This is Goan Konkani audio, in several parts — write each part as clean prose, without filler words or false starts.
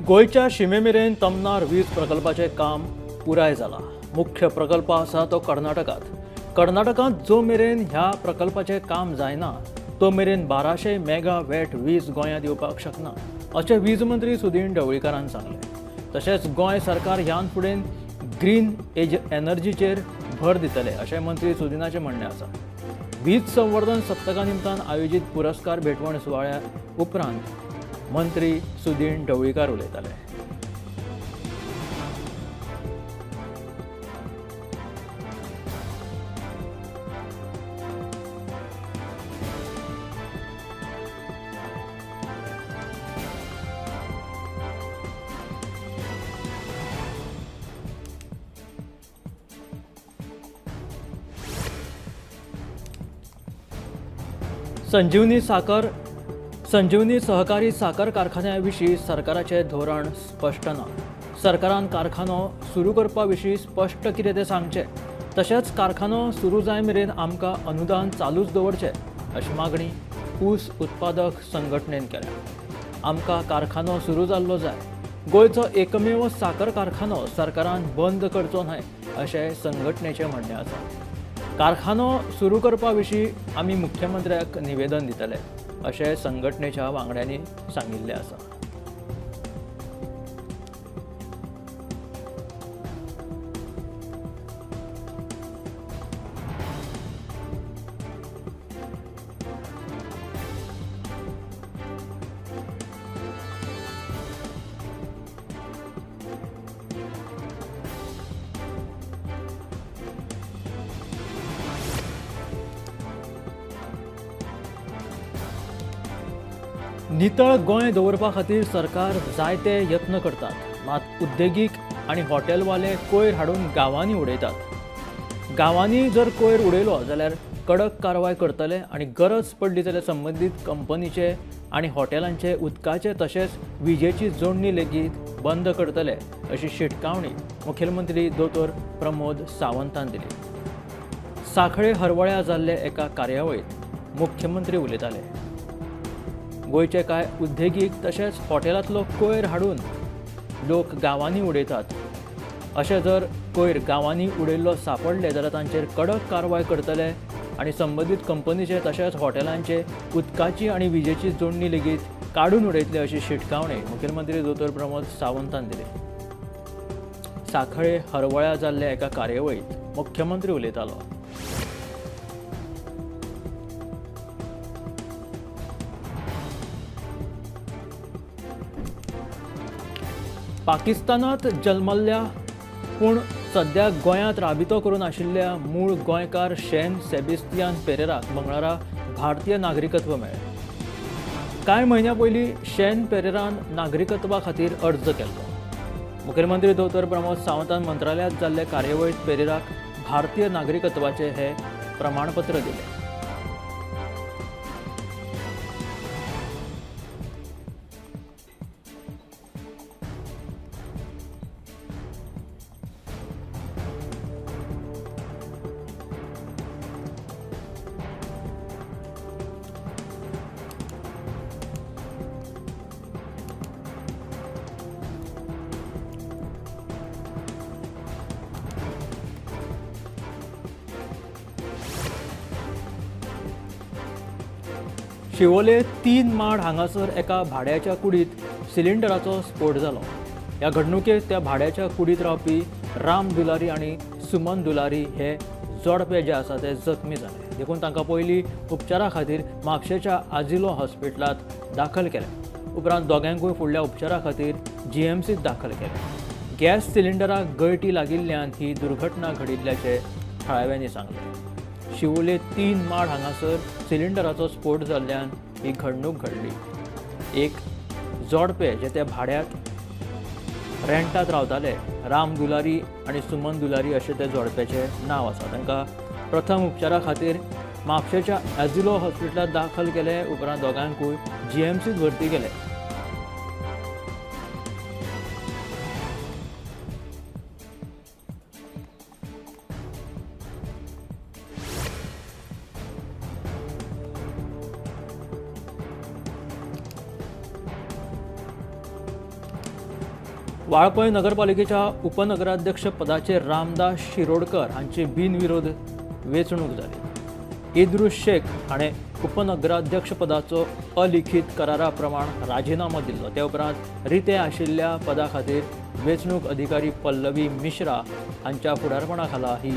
गोंयच्या शिमे मेरेन तमनार वीज प्रकल्पाचें काम पुराय जालां. मुख्य प्रकल्प आसा तो कर्नाटकांत. कर्नाटकांत जो मेरेन ह्या प्रकल्पाचें काम जायना तो मेरेन 1200 मेगा वॅट वीज गोंयांत येवपाक शकना अशें वीज मंत्री सुदीन ढवळीकारान सांगलें. तशेंच गोंय सरकार ह्यान फुडें ग्रीन एनर्जीचेर भर दितले अशें मंत्री सुदिनाचें म्हणणें आसा. वीज संवर्धन सप्तका निमतान आयोजीत पुरस्कार भेटवण सुवाळ्या उपरांत मंत्री सुदीन ढवळीकार उलयताले. संजीवनी सहकारी साकर कारखान्या विशीं सरकाराचें धोरण स्पश्ट ना. सरकारान कारखानो सुरू करपा विशीं स्पश्ट कितें तें सांगचें, तशेंच कारखानो सुरू जाय मेरेन आमकां अनुदान चालूच दवरचें अशी मागणी ऊस उत्पादक संघटनेन केल्या. आमकां कारखानो सुरू जाल्लो जाय. गोंयचो एकमेव साकर कारखानो सरकारान बंद करचो न्हय अशें संघटनेचें म्हणणें आसा. कारखानो सुरू करपा विशीं आमी मुख्यमंत्र्याक निवेदन दितले अशें संघटनेच्या वांगड्यांनी सांगिल्लें आसा. नितळ गोंय दवरपा खातीर सरकार जायते यत्न करतात, मात उद्देगीक आनी हॉटेलवाले कोयर हाडून गांवांनी उडयतात. गांवांनी जर कोयर उडयलो जाल्यार कडक कारवाय करतले आनी गरज पडली जाल्यार संबंदीत कंपनीचे आनी हॉटेलांचे उदकाचे तशेंच विजेची जोडणी लेगीत बंद करतले अशी शिटकावणी मुखेलमंत्री दोतोर प्रमोद सावंतान दिली. सांखळे हरवळ्या जाल्ले एका कार्यावळींत मुख्यमंत्री उलयताले. गोंयचे कांय उद्देगीक तशेंच हॉटेलांतलो कोयर हाडून लोक गांवांनी उडयतात. अशें जर कोयर गांवांनी उडयल्लो सांपडले जाल्यार तांचेर कडक कारवाय करतले आनी संबंदीत कंपनीचे तशेंच हॉटेलांचे उदकाची आनी विजेची जोडणी लेगीत काडून उडयतले अशी शिटकावणी मुखेलमंत्री दोतोर प्रमोद सावंतान दिली. सांखळे हरवळ्या जाल्ल्या एका कार्यावळींत मुख्यमंत्री उलयतालो. पाकिस्तानात जल्मल्ल्या पूण सद्या गोंयांत राबितो करून आशिल्ल्या मूळ गोंयकार शेन सेबेस्तियान पेरेराक मंगळारा भारतीय नागरिकत्व मेळ्ळें. कांय म्हयन्यां पयलीं शेन पेरेरान नागरिकत्वा खातीर अर्ज केल्लो. मुखेलमंत्री दोतोर प्रमोद सावंतान मंत्रालयांत जाल्ले कार्यावळींत पेरेराक भारतीय नागरिकत्वाचें हें प्रमाणपत्र दिलें. शिवोले 3 माड हांगासर एका भाड्याच्या कुडीत सिलिंडराचो स्फोट जालो. ह्या घडणुकेत त्या भाड्याच्या कुडीत रावपी राम दुलारी आनी सुमन दुलारी हे जोडपे जे आसा ते जखमी जाले. देखून तांकां पयलीं उपचारा खातीर म्हापशेच्या आजिलो हॉस्पिटलांत दाखल केले. उपरांत दोगांकूय फुडल्या उपचारा खातीर जीएमसीत दाखल केले. गॅस सिलिंडराक गळटी लागिल्ल्यान ही दुर्घटना घडिल्ल्याचें थळाव्यांनी सांगलें. शिवोले 3 माड हांगासर सिलिंडराचो स्फोट जाल्ल्यान ही घडणूक घडली. एक जोडपे जे त्या भाड्यांत रेंटात रावताले, राम दुलारी आनी सुमन दुलारी अशें त्या जोडप्याचें नांव आसा. तांकां प्रथम उपचारा खातीर म्हापशेच्या एजिलो हॉस्पिटलांत दाखल केले. उपरांत दोगांकूय जीएमसीत भरती केले. वाळपय नगरपालिकेच्या उपनगराध्यक्ष पदाचेर रामदास शिरोडकर हांची बिनविरोध वेंचणूक जाली. इद्रुस शेख हाणें उपनगराध्यक्ष पदाचो अलिखीत करारा प्रमाण राजिनामो दिल्लो. ते उपरांत रिते आशिल्ल्या पदा खातीर वेंचणूक अधिकारी पल्लवी मिश्रा हांच्या फुडारपणा खाला ही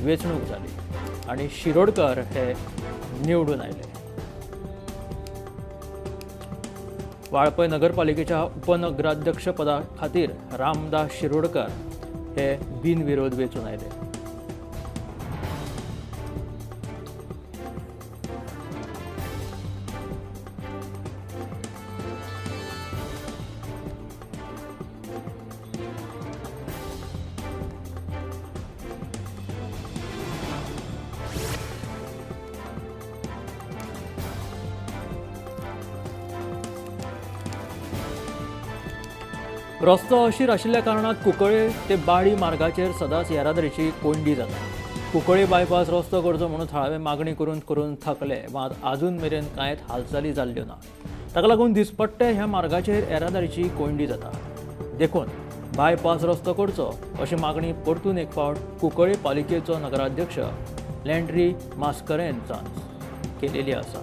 वेंचणूक जाली आनी शिरोडकर हे निवडून आयले. वाळपय नगरपालिकेच्या उपनगराध्यक्ष पदा खातीर रामदास शिरोडकर हे बिनविरोध वेंचून आयले. रस्तो अशीर आशिल्ल्या कारणान कुंकळे ते बाळी मार्गाचेर सदांच येरादारीची कोंयडी जाता. कुंकळे बायपास रस्तो करचो म्हणून थळावे मागणी करून करून थकले, मात आजून मेरेन कांयच हालचाली जाल्ल्यो ना. ताका लागून दिसपट्टे ह्या मार्गाचेर येरादारीची कोंयडी जाता. देखून बायपास रस्तो करचो अशी मागणी परतून एक फावट कुंकळे पालिकेचो नगराध्यक्ष लँड्री मास्करेन्हास केलेली आसा.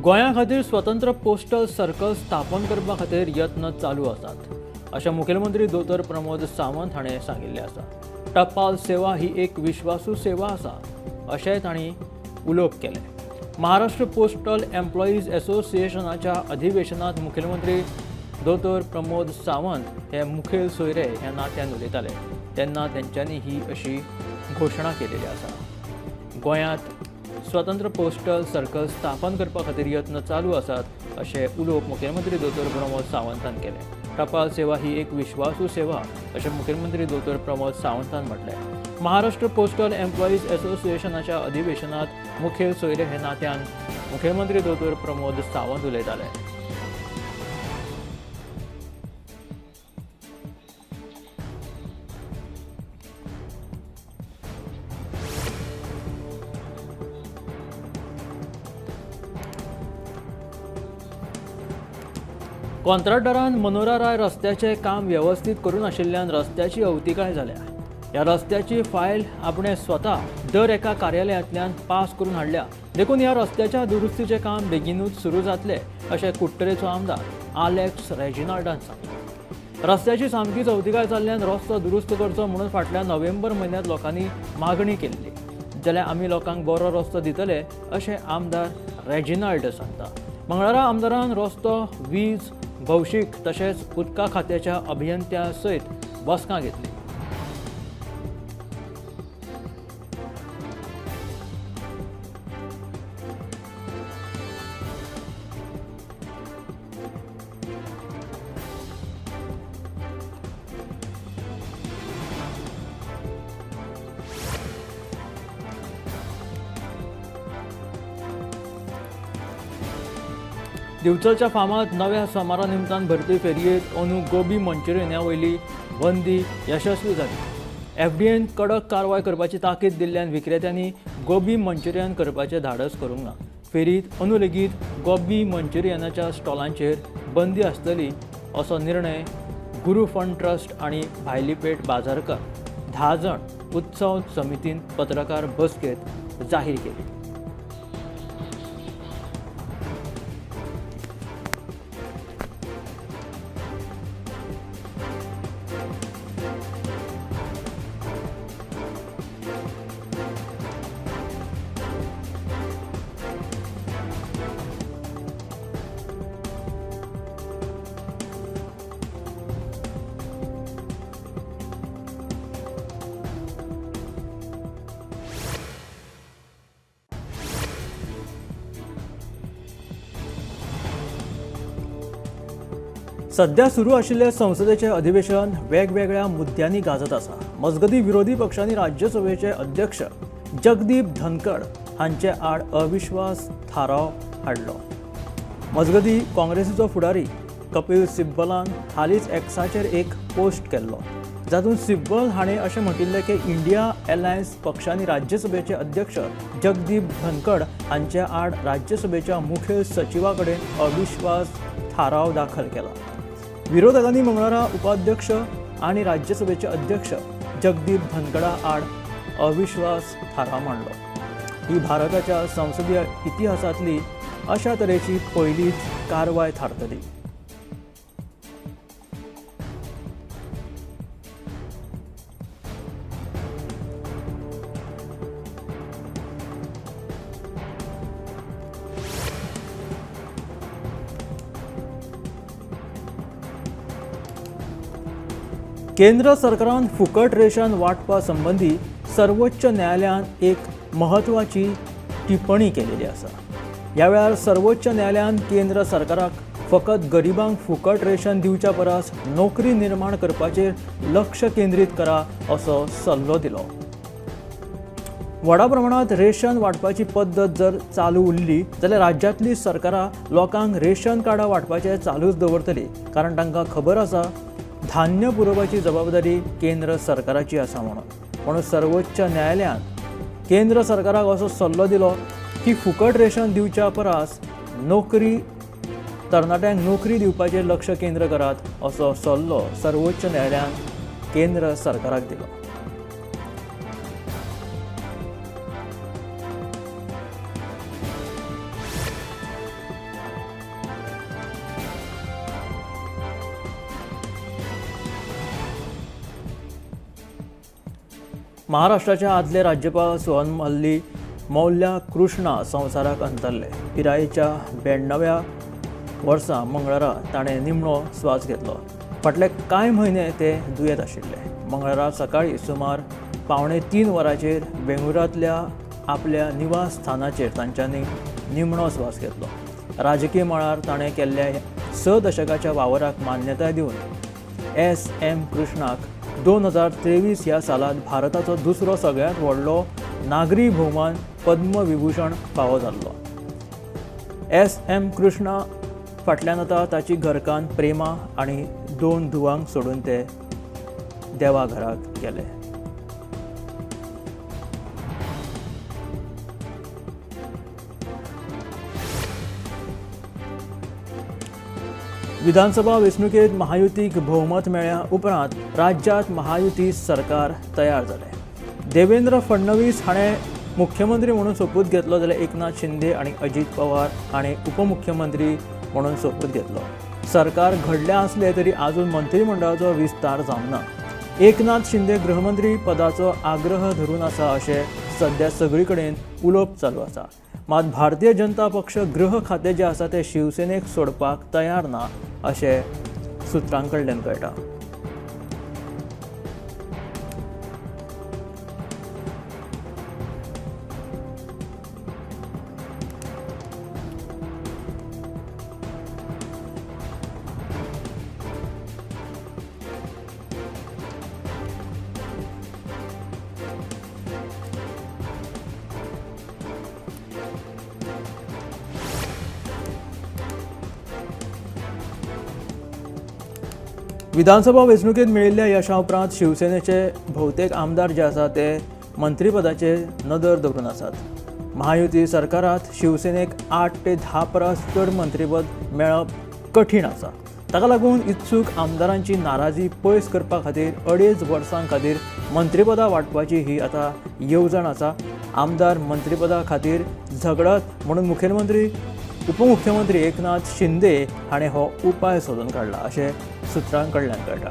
गोंया खातीर स्वतंत्र पोस्टल सर्कल स्थापन करपा खातीर यत्न चालू आसात अशें मुखेलमंत्री दोतोर प्रमोद सावंत हाणें सांगिल्लें आसा. टपाल सेवा ही एक विश्वासू सेवा आसा अशेंय तांणी उलोवप केलें. महाराष्ट्र पोस्टल एम्प्लॉईज एसोसिएशनाच्या अधिवेशनांत मुखेलमंत्री दोतोर प्रमोद सावंत हे मुखेल सोयरे ह्या नात्यान उलयताले तेन्ना तेंच्यांनी ही अशी घोशणा केलेली आसा. गोंयांत स्वतंत्र पोस्टल सर्कल स्थापन करपा खातीर यत्न चालू आसात अशें उलोवप मुखेलमंत्री दोतोर प्रमोद सावंतान केलें. टपाल सेवा ही एक विश्वासू सेवा अशें मुखेलमंत्री दोतोर प्रमोद सावंतान म्हटलें. महाराष्ट्र पोस्टल एम्प्लॉईज एसोसिएशनाच्या अधिवेशनांत मुखेल सोयरे हे नात्यान मुखेलमंत्री दोतोर प्रमोद सावंत उलयताले. कॉन्ट्रॅक्टरान मनोरा राय रस्त्याचें काम वेवस्थीत करूं नाशिल्ल्यान रस्त्याची अवतिकाय जाल्या. ह्या रस्त्याची फायल आपणे स्वता दर एका कार्यालयांतल्यान पास करून हाडल्या, देखून ह्या रस्त्याच्या दुरुस्तीचें काम बेगीनूच सुरू जातलें अशें कुडटरेचो आमदार आलेक्स रेजिनाल्डान सांगलें. रस्त्याची सामकीच अवतिकाय जाल्ल्यान रस्तो दुरुस्त करचो म्हणून फाटल्या नोव्हेंबर म्हयन्यांत लोकांनी मागणी केल्ली, जाल्यार आमी लोकांक बरो रस्तो दितले अशें आमदार रेजिनाल्ड सांगता. मंगळारा आमदारान रस्तो, वीज, भौशीक तशेंच उदका खात्याच्या अभियंत्या सयत बसका घेतली. दिवचलच्या फामाद नव्या सोमारा निमतान भरती फेरयेंत अंदू गोबी मंचुरियना वयली बंदी यशस्वी जाली. एफडीएन कडक कारवाय करपाची ताकीद दिल्ल्यान विक्रेत्यांनी गोबी मंचुरियन करपाचें धाडस करूंक ना. फेरीत अंदू लेगीत गोबी मंचुरियनाच्या स्टॉलांचेर बंदी आसतली असो निर्णय गुरू फंड ट्रस्ट आनी भायली पेठ बाजारकर 10 जण उत्सव समितीन पत्रकार बसकेंत जाहीर केली. सध्या सुरू आशिल्ले संसदेचे अधिवेशन वेगवेगळ्या मुद्द्यांनी गाजत आसा. मजगतीं विरोधी पक्षांनी राज्यसभेचे अध्यक्ष जगदीप धनखड हांचे आड अविश्वास थाराव हाडलो. मजगतीं काँग्रेसीचो फुडारी कपिल सिब्बलान हालींच एक्साचेर एक पोस्ट केल्लो, जातूंत सिब्बल हाणें अशें म्हणिल्लें की इंडिया अलायन्स पक्षांनी राज्यसभेचे अध्यक्ष जगदीप धनखड हांचे आड राज्यसभेच्या मुखेल सचिवा कडेन अविश्वास थाराव दाखल केला. विरोधकांनी मंगळारा उपाध्यक्ष आनी राज्यसभेचे अध्यक्ष जगदीप धनखडा आड अविश्वास थाराव मांडलो. ही भारताच्या संसदीय इतिहासांतली अशा तरेची पयलीच कारवाय थारतली. केंद्र सरकारान फुकट रेशन वांटपा संबंदी सर्वोच्च न्यायालयान एक म्हत्वाची टिप्पणी केलेली आसा. ह्या वेळार सर्वोच्च न्यायालयान केंद्र सरकाराक फकत गरिबांक फुकट रेशन दिवच्या परस नोकरी निर्माण करपाचेर लक्ष केंद्रीत करा असो सल्लो दिलो. व्हडा प्रमाणांत रेशन वांटपाची पद्दत जर चालू उरली जाल्यार राज्यांतली सरकारां लोकांक रेशन कार्डां वांटपाचें चालूच दवरतली, कारण तांकां खबर आसा धान्य पुरोवपाची जबाबदारी केंद्र सरकाराची आसा म्हणून. म्हणून सर्वोच्च न्यायालयान केंद्र सरकाराक असो सल्लो दिलो की फुकट रेशन दिवच्या परस नोकरी तरणाट्यांक नोकरी दिवपाचेर लक्ष केंद्र करात असो सल्लो सर्वोच्च न्यायालयान केंद्र सरकाराक दिलो. महाराष्ट्राचे आदले राज्यपाल सोहनमल्ली मौल्या कृष्णा संवसाराक अंतरले. पिरायेच्या 92व्या वर्सा मंगळारा ताणें निमणो स्वास घेतलो. फाटले कांय म्हयने ते दुयेंत आशिल्ले. मंगळारा सकाळीं सुमार 2:45 वरांचेर बेंगळुरांतल्या आपल्या निवास स्थानाचेर तांच्यांनी निमणो स्वास घेतलो. राजकीय मळार ताणें केल्ल्या 6 दशकाच्या वावराक मान्यताय दिवन एस एम कृष्णाक 2023 ह्या सालांत भारताचो दुसरो सगळ्यांत व्हडलो नागरी भोवमान पद्मविभूषण फावो जाल्लो. एस एम कृष्णा फाटल्यान आतां ताची घरकान्न प्रेमा आनी 2 धुवांक सोडून ते देवा घराक गेले. विधानसभा वेंचणुकेंत महायुतीक भोवमत मेळ्ळ्या उपरांत राज्यांत महायुती सरकार तयार जालें. देवेंद्र फडणवीस हाणें मुख्यमंत्री म्हणून सोपूत घेतलो, जाल्यार एकनाथ शिंदे आनी अजीत पवार हाणें उपमुख्यमंत्री म्हणून सोपूत घेतलो. सरकार घडलें आसलें तरी आजून मंत्रिमंडळाचो विस्तार जावंक ना. एकनाथ शिंदे गृहमंत्री पदाचो आग्रह धरून आसा अशें सद्या सगळी कडेन उलोवप चालू आसा. मात भारतीय जनता पक्ष गृह खातें जें आसा तें शिवसेनेक सोडपाक तयार ना अशें सुत्रां कडल्यान कळटा. विधानसभा वेंचणुकेंत मेळिल्ल्या यशा उपरांत शिवसेनेचे भोवतेक आमदार जे आसा ते मंत्रीपदाचेर नदर दवरून आसात. महायुती सरकारांत शिवसेनेक 8 ते 10 परस चड मंत्रीपद मेळप कठीण आसा. ताका लागून इत्सूक आमदारांची नाराजी पयस करपा खातीर 2.5 वर्सां खातीर मंत्रीपदां वांटपाची ही आतां येवजण आसा. आमदार मंत्रीपदा खातीर झगडत म्हणून मुखेलमंत्री उपमुख्यमंत्री एकनाथ शिंदे हाणें हो उपाय सोदून काडला अशें सुत्रां कडल्यान कळटा.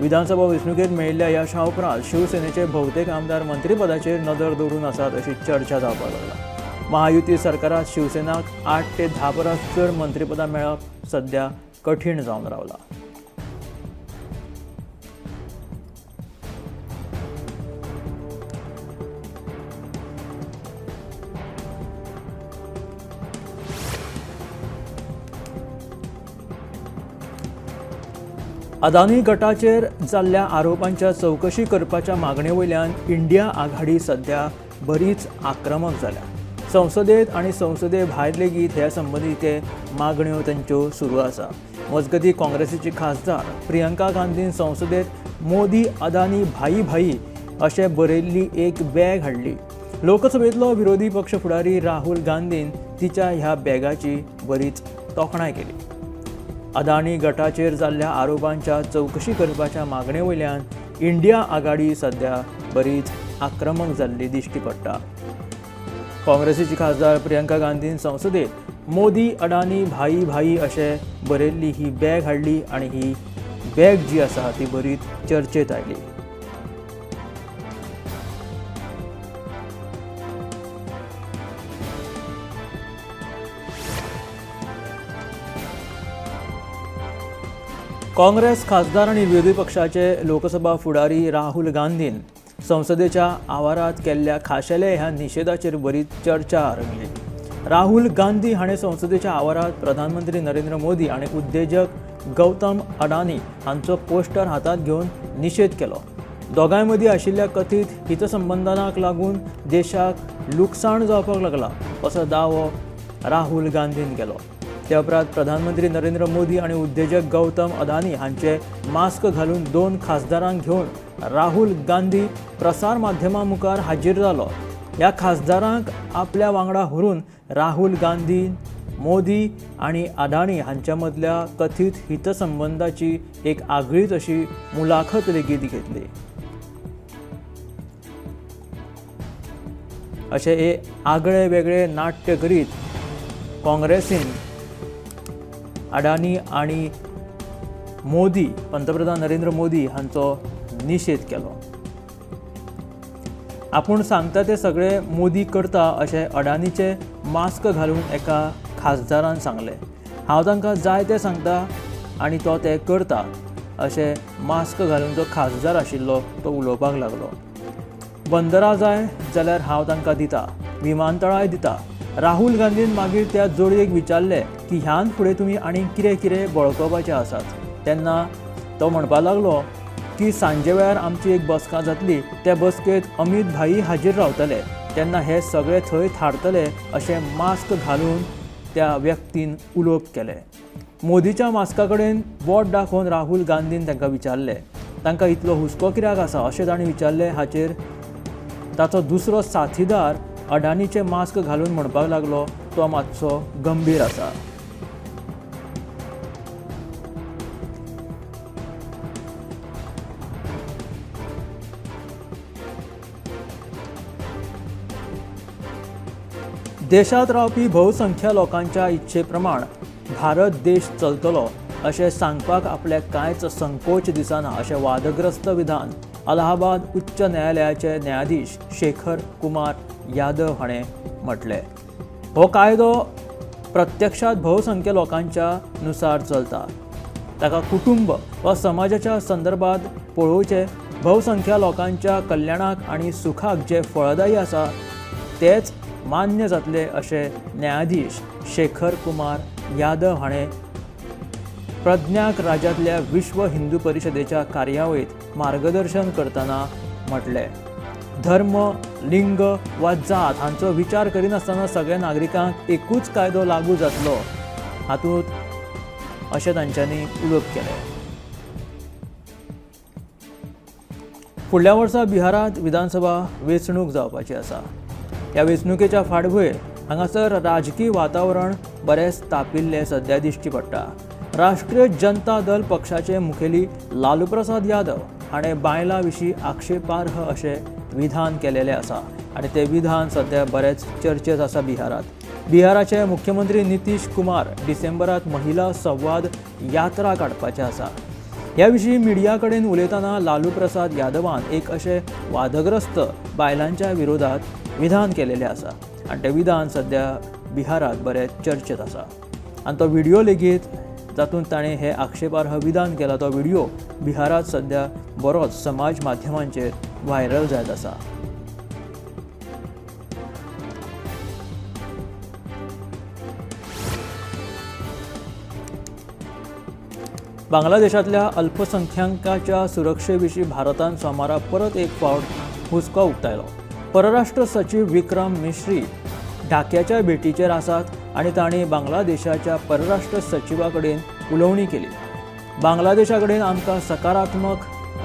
विधानसभा वेंचणुकेंत मेळिल्ल्या यशा उपरांत शिवसेनेचे भोवतेक आमदार मंत्रीपदाचेर नदर दवरून आसात अशी चर्चा जावपाक लागला. महायुती सरकारांत शिवसेनाक 8 ते 10 परस चड मंत्रीपदां मेळप सद्या कठीण जावन रावला. अदानी गटाचेर जाल्ल्या आरोपांच्या चवकशी करपाच्या मागणे वयल्यान इंडिया आघाडी सध्या बरीच आक्रमक जाल्या. संसदेत आनी संसदे भायर लेगीत ह्या संबंदी ते मागण्यो तांच्यो सुरू आसा. मजगतीं काँग्रेसीची खासदार प्रियंका गांधीन संसदेत मोदी अदानी भाई भाई अशें बरयल्ली एक बॅग हाडली. लोकसभेंतलो विरोधी पक्ष फुडारी राहुल गांधीन तिच्या ह्या बॅगाची बरीच तोखणाय केली. अदानी गटाचेर जाल्ल्या आरोपांच्या चवकशी करपाच्या मागणे वयल्यान इंडिया आघाडी सध्या बरीच आक्रमक जाल्ली दिश्टी पडटा. काँग्रेसीची खासदार प्रियंका गांधीन संसदेत मोदी अडानी भाई भाई अशें बरयल्ली ही बॅग हाडली आनी ही बॅग जी आसा ती बरीच चर्चेत आयली. काँग्रेस खासदार आनी विरोधी पक्षाचे लोकसभा फुडारी राहुल गांधीन संसदेच्या आवारात केल्ल्या खाशेल्या ह्या निशेधाचेर बरीच चर्चा रंगली. राहुल गांधी हाणें संसदेच्या आवारात प्रधानमंत्री नरेंद्र मोदी आनी उद्देजक गौतम अडानी हांचो पोस्टर हातांत घेवन निशेध केलो. दोगांय मदीं आशिल्ल्या कथीत हितसंबंधांक लागून देशाक लुकसाण जावपाक लागला असो दावो राहुल गांधीन केलो. त्या उपरांत प्रधानमंत्री नरेंद्र मोदी आनी उद्देजक गौतम अदानी हांचे मास्क घालून दोन खासदारांक घेवन राहुल गांधी प्रसार माध्यमां मुखार हाजीर जालो. ह्या खासदारांक आपल्या वांगडा व्हरून राहुल गांधी मोदी आनी अदानी हांच्या मदल्या कथीत हितसंबंधाची एक आगळीच अशी मुलाखत लेगीत घेतली. अशें हे आगळे वेगळे नाट्य करीत काँग्रेसीन अडानी आनी मोदी, पंतप्रधान नरेंद्र मोदी हांचो निशेध केलो. आपूण सांगता ते सगळे मोदी करता अशें अडानीचे मास्क घालून एका खासदारान सांगलें. हांव तांकां जाय तें सांगता आनी तो तें करता अशें मास्क घालून जो खासदार आशिल्लो तो उलोवपाक लागलो. बंदरां जाय जाल्यार हांव तांकां दिता, विमानतळाय दिता. राहुल गांधीन मागीर त्या जोडयेक विचारलें की ह्यान फुडें तुमी आनी कितें कितें बळकवपाचें आसात. तेन्ना तो म्हणपाक लागलो की सांजे वेळार आमची एक बसका जातली, त्या बसकेंत अमीत भाई हाजीर रावतले, तेन्ना हे सगळे थंय थारतले अशें मास्क घालून त्या व्यक्तीन उलोवप केलें. मोदीच्या मास्का कडेन बोट दाखोवन राहुल गांधीन तांकां विचारलें, तांकां इतलो हुस्को कित्याक आसा अशें तांणी विचारलें. हाचेर ताचो दुसरो साथीदार अडानीचे मास्क घालून म्हणपाक लागलो तो मातसो गंभीर आसा. देशांत रावपी भोवसंख्य लोकांच्या इच्छे प्रमाण भारत देश चलतलो अशें सांगपाक आपल्याक कांयच संकोच दिसना अशें वादग्रस्त विधान अलाहाबाद उच्च न्यायालयाचे न्यायाधीश शेखर कुमार यादव हाणें म्हटलें. हो कायदो प्रत्यक्षात भोवसंख्य लोकांच्या नुसार चलता, ताका कुटुंब वा समाजाच्या संदर्भात पळोवचें. भोवसंख्य लोकांच्या कल्याणाक आनी सुखाक जे फळदायी आसा तेच मान्य जातले अशें न्यायाधीश शेखर कुमार यादव हाणें प्रज्ञाक राज्यांतल्या विश्व हिंदू परिशदेच्या कार्यावळींत मार्गदर्शन करतना म्हटलें. धर्म, लिंग वा जात हांचो विचार करिनासतना सगळ्या नागरिकांक एकूच कायदो लागू जातलो हातूंत अशें तांच्यांनी उलोवप केलें. फुडल्या वर्सा बिहारांत विधानसभा वेंचणूक जावपाची आसा. ह्या वेंचणुकेच्या फाटभुंयेर हांगासर राजकी वातावरण बरेंच तापिल्लें सध्या दिश्टी पडटा. राष्ट्रीय जनता दल पक्षाचे मुखेली लालू प्रसाद यादव हाणें बायलां विशीं आक्षेपार्ह अशें विधान केलेलें आसा आनी तें विधान सध्या बरेंच चर्चेत आसा बिहारांत. बिहाराचे मुख्यमंत्री नितीश कुमार डिसेंबरांत महिला संवाद यात्रा काडपाचे आसा. ह्या विशीं मिडिया कडेन उलयतना लालू प्रसाद यादवान एक अशें वादग्रस्त बायलांच्या विरोधात विधान केलेलें आसा आनी तें विधान सध्या बिहारांत बरेंच चर्चेत आसा. आनी तो व्हिडियो लेगीत जातूंत ताणें हें आक्षेपार्ह विधान केलां तो व्हिडियो बिहारांत सध्या बरोच समाज माध्यमांचेर व्हायरल जायत आसा. बांगलादेशांतल्या अल्पसंख्याकांच्या सुरक्षे विशीं भारतान सोमारा परत एक फावट हुस्को उक्तायलो. परराष्ट्र सचीव विक्रम मिश्री ढाक्याच्या भेटीचेर आसात आनी तांणी बांगलादेशाच्या परराष्ट्र सचिवा कडेन उलोवणी केली. बांगलादेशा कडेन आमकां सकारात्मक,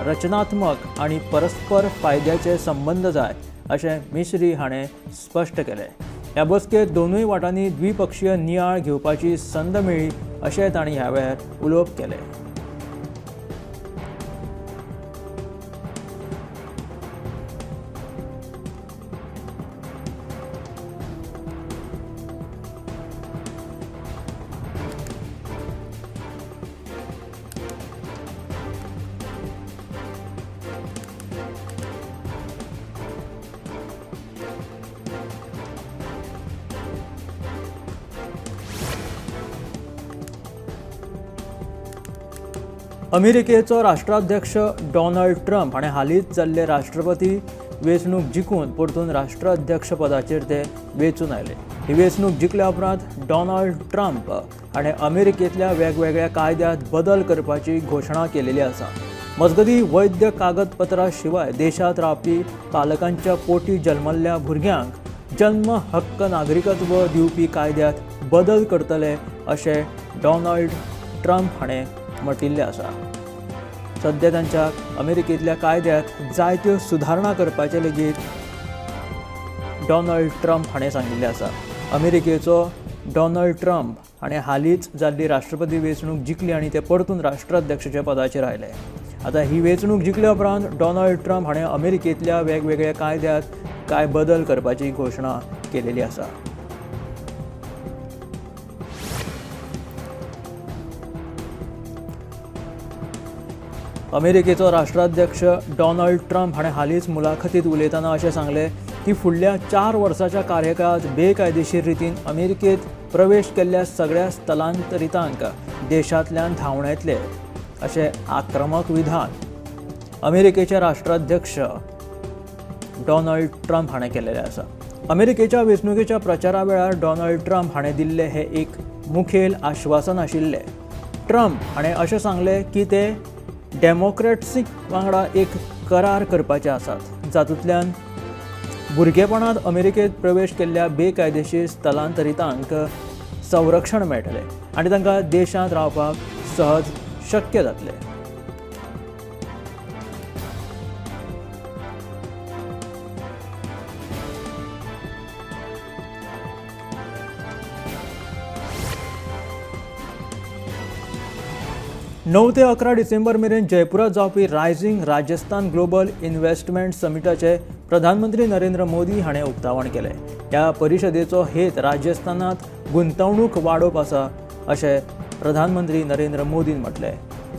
रचनात्मक आनी परस्पर फायद्याचे संबंद जाय अशें मिश्री हाणें स्पश्ट केलें. ह्या बसकेंत दोनूय वाटांनी द्विपक्षीय नियाळ घेवपाची संद मेळ्ळी अशें तांणी ह्या वेळार उलोवप केलें. अमेरिकेचो राष्ट्राध्यक्ष डोनाल्ड ट्रम्प हाणें हालींच जाल्ले राष्ट्रपती वेंचणूक जिखून परतून राष्ट्राध्यक्षपदाचेर ते वेंचून आयले. ही वेंचणूक जिखल्या उपरांत डोनाल्ड ट्रम्प हाणें अमेरिकेंतल्या वेगवेगळ्या कायद्यांत बदल करपाची घोशणा केलेली आसा. मजगतीं, वैद्य कागदपत्रां शिवाय देशांत रावपी पालकांच्या पोटी जल्मल्ल्या भुरग्यांक जन्म हक्क नागरिकत्व दिवपी कायद्यांत बदल करतले अशें डोनाल्ड ट्रम्प हाणें म्हटिल्लें आसा. सध्या तांच्या अमेरिकेंतल्या कायद्यांत जायत्यो सुदारणा करपाचें लेगीत डोनाल्ड ट्रम्प हाणें सांगिल्लें आसा. अमेरिकेचो डोनाल्ड ट्रम्प हाणें हालींच जाल्ली राष्ट्रपती वेंचणूक जिखली आनी ते परतून राष्ट्राध्यक्षाच्या पदाचेर आयले. आतां ही वेंचणूक जिखल्या उपरांत डोनाल्ड ट्रम्प हाणें अमेरिकेंतल्या वेगवेगळ्या कायद्यांत कांय बदल करपाची घोशणा केलेली आसा. अमेरिकेचो राष्ट्राध्यक्ष डोनाल्ड ट्रम्प हाणें हालींच मुलाखतींत उलयतना अशें सांगलें की फुडल्या 4 वर्सांच्या कार्यकाळांत बेकायदेशीर रितीन अमेरिकेंत प्रवेश केल्ल्या सगळ्या स्थलांतरितांक देशांतल्यान धांवडायतले अशें आक्रमक विधान अमेरिकेचे राष्ट्राध्यक्ष डोनाल्ड ट्रम्प हाणें केल्लें आसा. अमेरिकेच्या वेंचणुकेच्या प्रचारा वेळार डोनाल्ड ट्रम्प हाणें दिल्लें हें एक मुखेल आश्वासन आशिल्लें. ट्रम्प हाणें अशें सांगलें की ते डेमोक्रॅट्सीक वांगडा एक करार करपाचे आसात जातूंतल्यान भुरगेपणांत अमेरिकेंत प्रवेश केल्ल्या बेकायदेशीर स्थलांतरितांक संरक्षण मेळटलें आनी तांकां देशांत रावपाक सहज शक्य जातलें. 9 ते 11 डिसेंबर मेरेन जयपुरात जावपी रायझिंग राजस्थान ग्लोबल इन्व्हेस्टमेंट समिटाचे प्रधानमंत्री नरेंद्र मोदी हाणें उक्तावण केलें. ह्या परिशदेचो हेत राजस्थानांत गुंतवणूक वाडोवप आसा अशें प्रधानमंत्री नरेंद्र मोदीन म्हटलें.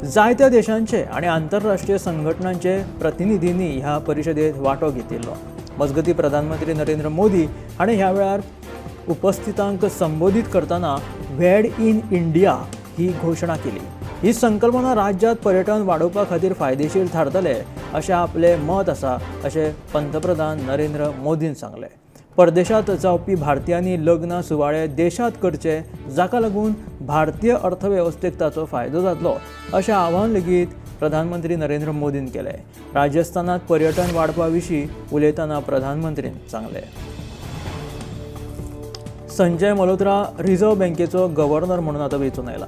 जायत्या देशांचे आनी आंतरराष्ट्रीय संघटनांचे प्रतिनिधींनी ह्या परिशदेंत वांटो घेतिल्लो. मजगतीं, प्रधानमंत्री नरेंद्र मोदी हाणें ह्या वेळार उपस्थितांक संबोधीत करतना व्हेड इन इंडिया ही घोशणा केली. ही संकल्पना राज्यांत पर्यटन वाडोवपा खातीर फायदेशीर थारतले अशें आपलें मत आसा अशें पंतप्रधान नरेंद्र मोदीन सांगलें. परदेशांत जावपी भारतीयांनी लग्न सुवाळे देशांत करचे जाका लागून भारतीय अर्थवेवस्थेक ताचो फायदो जातलो अशें आवाहन लेगीत प्रधानमंत्री नरेंद्र मोदीन केलें. राजस्थानांत पर्यटन वाडपा विशीं उलयतना प्रधानमंत्रीन सांगलें. संजय मल्होत्रा रिझर्व्ह बँकेचो गव्हर्नर म्हणून आतां वेंचून आयला.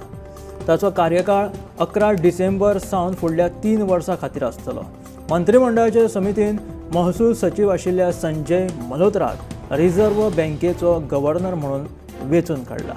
ताचो कार्यकाळ 11 डिसेंबर सावन फुडल्या 3 वर्सां खातीर आसतलो. मंत्रिमंडळाचे समितीन महसूल सचीव आशिल्ल्या संजय मल्होत्राक रिझर्व्ह बँकेचो गव्हर्नर म्हणून वेंचून काडला.